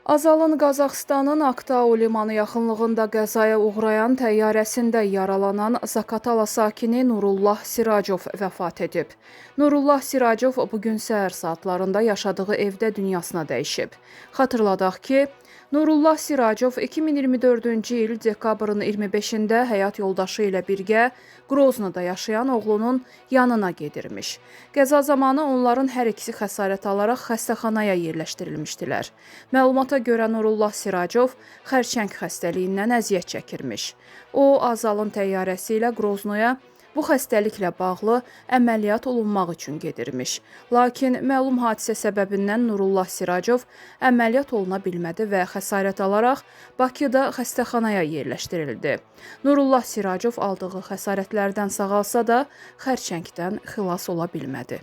Azalın Qazaxıstanın Aktau limanı yaxınlığında qəzaya uğrayan təyyarəsində yaralanan Zaqatala sakini Nurullah Siracov vəfat edib. Nurullah Siracov bu gün səhər saatlarında yaşadığı evdə dünyasına dəyişib. Xatırladaq ki, Nurullah Siracov 2024-cü il dekabrın 25-də həyat yoldaşı ilə birgə Qroznada yaşayan oğlunun yanına gedirmiş. Qəza zamanı onların hər ikisi xəsarət alaraq xəstəxanaya yerləşdirilmişdilər. Məlumata görə Nurullah Siracov xərçəng xəstəliyindən əziyyət çəkirmiş. O, Azalın təyyarəsi ilə Qroznoya bu xəstəliklə bağlı əməliyyat olunmaq üçün gedirmiş. Lakin məlum hadisə səbəbindən Nurullah Siracov əməliyyat oluna bilmədi və xəsarət alaraq Bakıda xəstəxanaya yerləşdirildi. Nurullah Siracov aldığı xəsarətlərdən sağalsa da xərçəngdən xilas ola bilmədi.